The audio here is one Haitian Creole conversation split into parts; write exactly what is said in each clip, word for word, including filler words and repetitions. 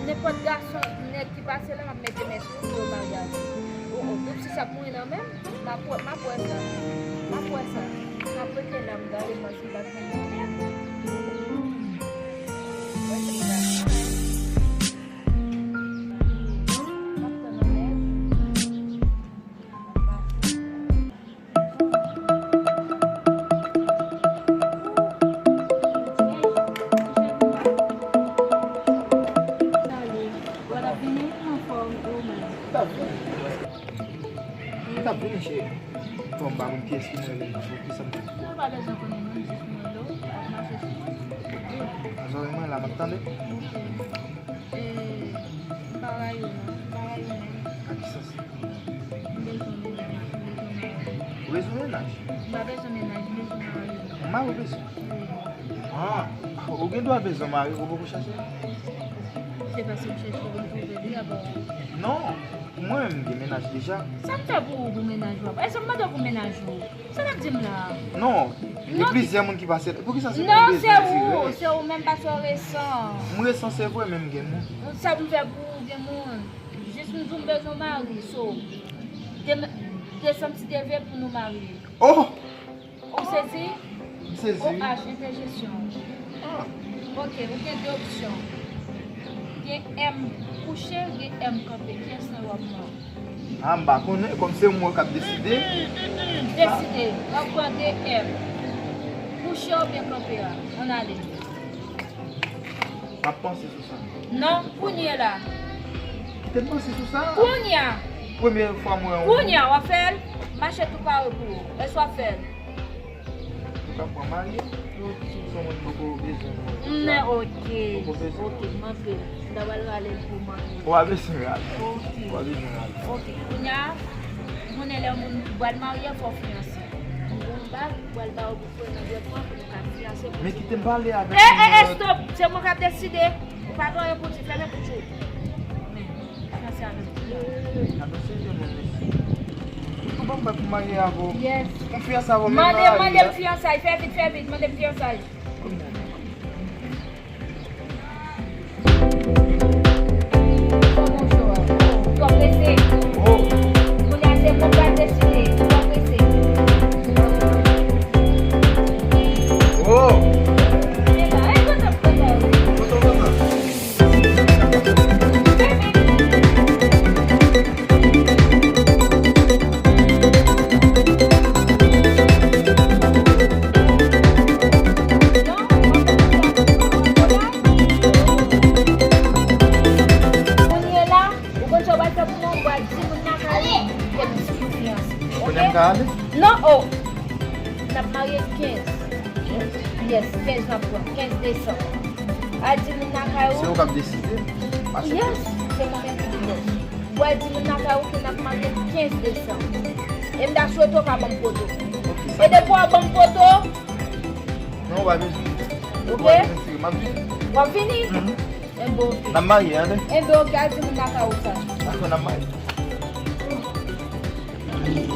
Nenpòt gason, nèg ki pase la, m ap mete men sou li pou yo marye avè l. O, o, doup si s ap mouri nan men m, m ap wè, m ap wè sa. M ap wè sa. M ap rete la, m gade mwen si l ap vin nan men m. Wè se gason, hein. M ap tann yon nèg. Ou t ap vini? M anfòm, e ou menm? M t ap vini. M t ap vini, cheri. Bon, m pa konn kiyès ki mwen rele nan, pou ki sa m te di. Ou pa bezwen konnen non, m jis mande w, ap mache sou mwen. Nan zòrèy mwen la, m ap tande. Ok. E, m pa rayi w non, m pa rayi w menm. Nan ki sans? M bezwen mennaj, m bezwen mari. Ou bezwen mennaj? M pa bezwen mennaj, m bezwen mari. Yon mari ou bezwen? Wi. Ah, ou gen dwa bezwen mari, ou poko chache? Se paske m chèche pou m twouve li, apa w? Non, mwen menm m gen mennaj deja. Sa m fè pou ou pou mennaj ou? Èske m mande w pou mennaj ou? Sa w ap di m la? Non, gen plizyè moun ki pase. Poukisa se mwen ou bezwen tire? Non, se ou, se ou menm paske w resan. M resan se vre, men m gen moun. Sa m fè pou ou gen moun? Jis m di w m bezwen mari, so, de, desanm ti devye pou nou marye. Oh! Ou sezi? M sezi. O H, entèjeksyon. Ah. Ok, ou gen de opsyon. Gen M kouche, gen M kanpe. Kiyès nan yo w ap pran? Ah, m pa konnen, kòm se mwen k ap deside. Mm, mm, mm, mm. Deside. W ap pran de M. Kouche oubyen kanpe a? Ann ale. M ap panse sou sa. Non, kounye a la. Kite m panse sou sa. Kounye a. Premye fwa m wè yon. Kounye a, w ap fè l? Mache tou pare pou ou. Èske w ap fè l? Ou ka pran marye? Ok. Se yon moun poko bezwen mwen. Men ok. Poko bezwen. Ok, m antre. M ta pral rale l pou marye. Ou pa bezwen rale. Ok. Ou pa bezwen rale. Ok. Kounye a, ou konnen lè yon moun pral marye, fò w fiyanse. M gon bag, m pral ba ou pou frè nan dwèt mwen pou nou ka fiyanse pou. Men kite m pale avèk. E, e, e, stop! Se mwen k ap deside. Ou pa gen anyen pou di, fèmen bouch ou. Men, fiyanse avèk ou la. Gade yon serye moun, mesye. Ou ban m bat pou marye avè w. Yes. Ou fiyanse avè w, men mari a. Mande, mande m fiyansay, fè vit, fè vit, mande m fiyansay. Kounye a. Fò prese. Oh. Kounye a se mwen k pral deside. Fò prese. Oh. Epa, e kontan, kontan. Kontan, kontan. Kounye a la, ou konn sa w pral fè pou mwen, ou pral di moun lakay ou ke m sou fiyanse. Kounye a m ka ale? Non, oh. N ap marye kenz. Yes, kenz n ap pran, kenz desanm. Al di moun lakay ou. Se ou k ap deside. Yes, se mwen menm ki di bòs. Ou al di moun lakay ou ke n ap marye kenz desanm. E m ta swete w pa ban m poto. Ok, sa. E depi w ap ban m poto. Non, ou pa bezwen. Ok? Ou pa bezwen tire, m ap vini. W ap vini? Mhm. Enben, ok. N ap marye, tande? Enben, ok, al di moun lakay ou sa. Dakò, n ap marye.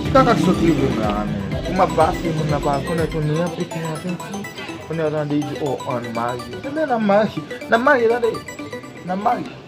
Ki kaka k sot rive m la, men? Pou m ap pase, moun nan pa rekonèt ou, ni anpil ki apenti. Kounye a tande, li di, oh, ann marye. Ebyen, n ap marye. N ap marye, tande. N ap marye.